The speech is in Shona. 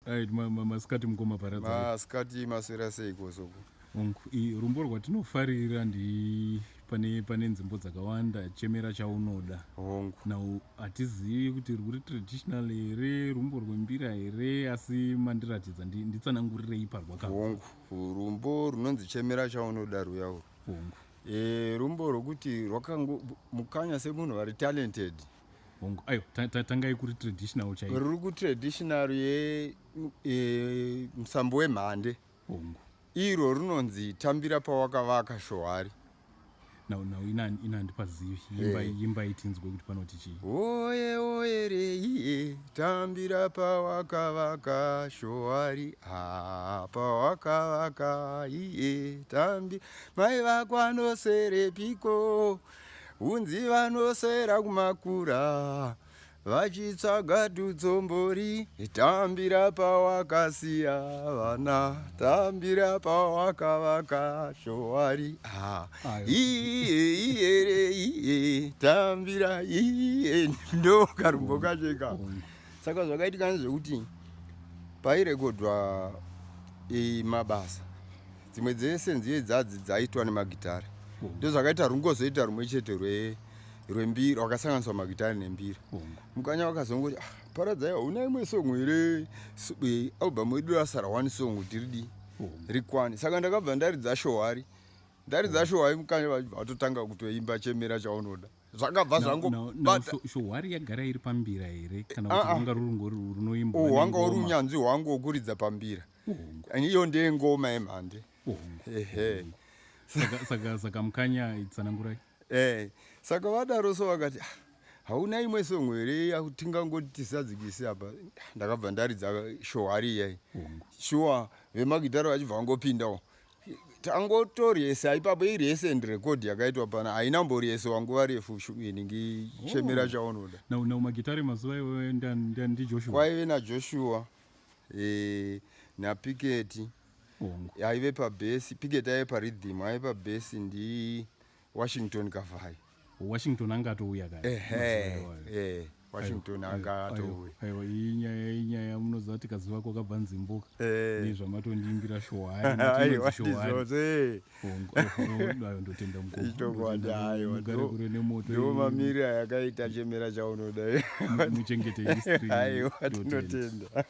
Right, masikati mukoma Paradza. Masikati, maswera seiko soko? Hongu, rumbo rwatinofarira ndi pane nzimbo dzakawanda, Chemera Chaunoda. Hongu. Now hatizivi kuti rwuri traditional here, rumbo rwembira here, asi mandiratidza, nditsanangurirei parwakabva. Hongu, rumbo runonzi Chemera Chaunoda ruya urwu. Hongu. Rumbo rwokuti rwakango Mukanya semunhu vari talented. Hongu, ayo tangai kuri traditional chaiko. Ruri kutraditional ye musambo wemhande. Hongu. Iro runonzi Tambira Pawakavaka Shohari. Now ina handipazivi. Imbai tinzwe kuti panoti chii. Oye oye reiye, tambira pawakavaka shohari, ah, pawakavaka iye tambi mai vako anoserepiko, unzi vanosera kumakura vachitsvaga tutsombori, tambira pawakasiya vana, tambira pawakavaka shohari, ah, Ayo. iye iyere iye tambira iye, ndo karumbo kacho ikako. Saka zvakaitika ndezvekuti pairekodwa mabasa, dzimwe dzese nziyo dzadzi dzaitwa nemagitare. Ndo zvakaita rungozoita rumwe chete rwembira rwakasanganiswa magitare nembira. Mukanya vakazongoti, "Ah, Paradzai, hauna imwe song here? Album yedu rasara one song tiridi rikwane." Saka ndakabva ndaridza Shohari. Ndaridza Shohari, Mukanya vachibva vatotanga kutoimba Chemera Chaunoda. Zvakabva zvangobata. Shohwari yagara iri pambira here, kana kuti Ah, ah. rwanga ruri runoimbwa Hwanga uri nengoma? unyanzvi hwangu wokuridza pambira. Iyo ndeyengoma yemhande. Ehe. Saka Mukanya, itsanangurai. Saka vadaro so vakati, "Ah, hauna imwe song here yatingangoti tisadzikisi apa?" Ndakabva ndaridza Shohari iyai. Shuwa, vemagitare vachibva vangopindawo, tangotoriyesa ipapo. Irecent record yakaitwa pana, haina mboriyesiwa nguva refu inhingi Chemera Chaunoda. Now magitare mazuva iwayo ndiJoshua? Kwaive naJoshua naPiketi. Aive pabhesi Piketi, aive parhythm, aive pabhesi ndi Washington Kavhai. Washington anga atouya kare Ehe. mazuva iwayo. Washington anga atouya. Aiwa, iyi nyaya, inyaya munoziva, tikaziva kwakabva nzimboka nezvamatondiimbira Shohari. Aiwa, ndizvozvo. Ayo, ndotenda mukoma. Ichokwadi. Ndotenda. Aiwa. Mugare kure nemoto. Ndo mamiriro ayakaita Chemera Chaunoda. Muchengete history. Aiwa. Ndotenda. Tinotenda.